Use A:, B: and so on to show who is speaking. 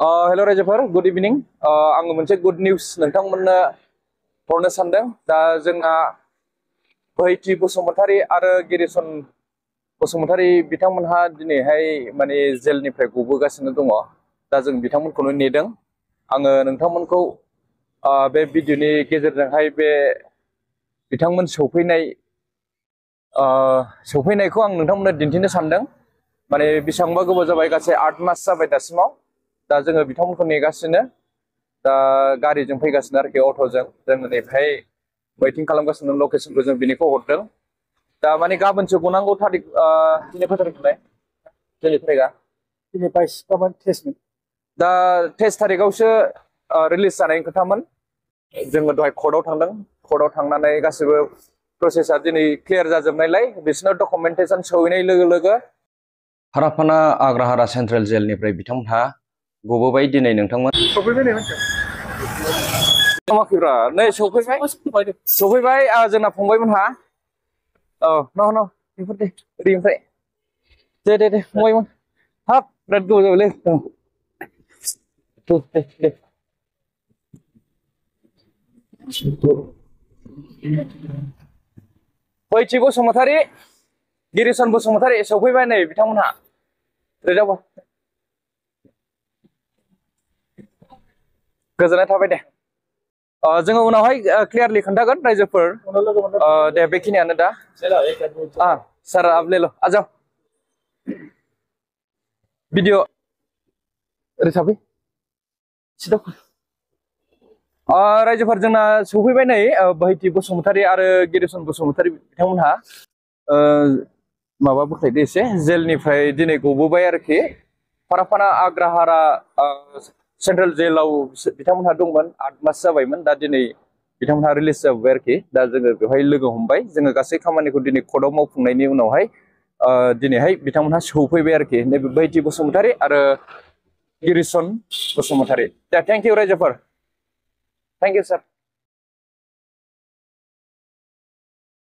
A: हेल' रायजोफोर गुड इभिनिं आङो मोनसे गुड निउस नोंथांमोननो हरनो सानदों दा जोंना बोहैथि बसुमतारी आरो गिरिसन बसुमतारी बिथांमोनहा दिनैहाय माने जेलनिफ्राय गबोगासिनो दङ दा जों बिथांमोनखौनो नेदों आङो नोंथांमोनखौ बे भिडिअनि गेजेरजोंहाय बे बिथांमोन सौफैनायखौ आं नोंथांमोननो दिन्थिनो सानदों माने बेसेबांबा गोबाव जाबाय गासै 8 मास जाबाय दासिमाव दा जोङो बिथांमोनखौ नेगासिनो दा गारिजों फैगासिनो आरोखि अट'जों जों नैहाय वेटिं खालामगासिनो लकेसनखौ जों बिनिखौ हरदों दा माने गाबोनसो गनांगौ थारिख दिनै खय थारिखलाय दिनै थारिखआ दिनै 22 गाबोन टेस्टमोन दा टेस्ट थारिखआवसो रिलिज जानायनि खोथामोन जोङो दहाय कर्टआव थांदों कर्टआव थांनानै गासिबो प्रसेसा दिनै क्लियार जाजोबनायलाय बिसोरनो डकुमेन्टेसन सहैनाय लोगो लोगो हाराफाना आग्राहारा सेन्ट्रेल जेलनिफ्राय बिथांमोनहा गबोबाय दिनै नोंथांमोन सफैबाय नै सफैबाय जोंना फंबायमोनहा औ न बेफोर दे ओरैनिफ्राय दे फंबायमोन हाब बिराद गोबाव जाबायलै दे बोहैथि बसुमतारी गिरिसन बसुमतारी सफैबाय नै बिथांमोनहा रेजाबो गोजोननाय थाबाय दे जोङो उनावहाय क्लियारलि खोन्थागोन रायजोफोर दे बेखिनियानो दा सर आप ले लो आ जाओ वीडियो रिसाबी सिदा रायजोफोर जोंना सफैबाय नै बोहैथि बसुमतारी आरो गिरिसन बसुमतारी बिथांमोनहा माबा बोख्लायदो एसे जेलनिफ्राय दिनै गबोबाय आरोखि हाराफाना आग्राहारा सेन्ट्रेल जेलाव बिथांमोनहा दंमोन 8 मास जाबायमोन दा दिनै बिथांमोनहा रिलिज जाबाय आरोखि दा जोङो बेवहाय लोगो हमबाय जोङो गासै खामानिखौ दिनै कर्टआव मावफुंनायनि उनावहाय दिनैहाय बिथांमोनहा सौफैबाय आरोखि नैबे बोहैथि बसुमतारी आरो गिरिसन बसुमतारी दा थेंक इउ रायजोफोर थेंक इउ सार